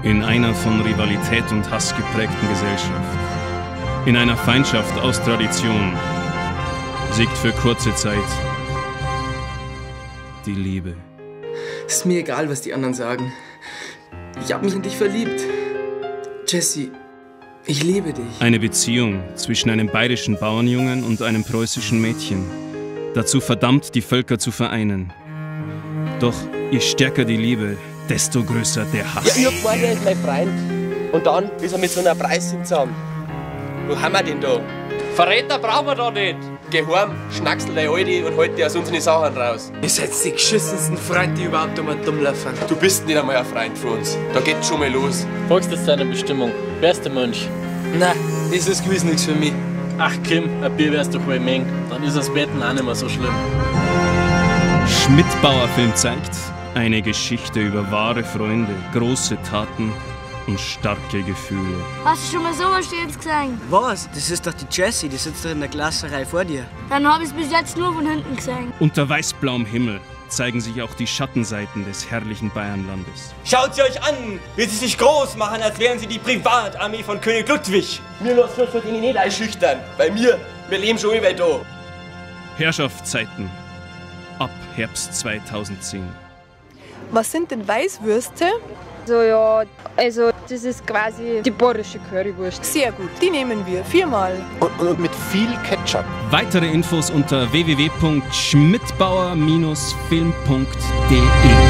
In einer von Rivalität und Hass geprägten Gesellschaft, in einer Feindschaft aus Tradition, siegt für kurze Zeit die Liebe. Es ist mir egal, was die anderen sagen. Ich hab mich in dich verliebt. Jessie, ich liebe dich. Eine Beziehung zwischen einem bayerischen Bauernjungen und einem preußischen Mädchen. Dazu verdammt, die Völker zu vereinen. Doch je stärker die Liebe, desto größer der Hass. Ja, ich hab gemeint, er ist mein Freund. Und dann ist er mit so einer Preisin zusammen. Wo haben wir denn da? Verräter brauchen wir da nicht. Geh heim, schnacksel deine Alte und halt dir aus unseren Sachen raus. Ihr seid die geschissensten Freunde, die überhaupt immer dumm laufen. Du bist nicht einmal ein Freund von uns. Da geht's schon mal los. Folgst jetzt deiner Bestimmung. Wärst der Mönch? Nein, das ist gewiss nichts für mich. Ach Kim, ein Bier wärst doch wohl meng. Dann ist das Betten auch nicht mehr so schlimm. Schmidbauer Film zeigt eine Geschichte über wahre Freunde, große Taten und starke Gefühle. Hast du schon mal sowas Schönes gesehen? Was? Das ist doch die Jessie, die sitzt doch in der Klasserei vor dir. Dann hab ich's bis jetzt nur von hinten gesehen. Unter weißblauem Himmel zeigen sich auch die Schattenseiten des herrlichen Bayernlandes. Schaut sie euch an, wie sie sich groß machen, als wären sie die Privatarmee von König Ludwig. Mir lassen uns von denen nicht einschüchtern, weil wir leben schon immer da. Herrschaftszeiten ab Herbst 2010. Was sind denn Weißwürste? So, ja, also das ist quasi die bayerische Currywurst. Sehr gut, die nehmen wir viermal. Und mit viel Ketchup. Weitere Infos unter www.schmidbauer-film.de.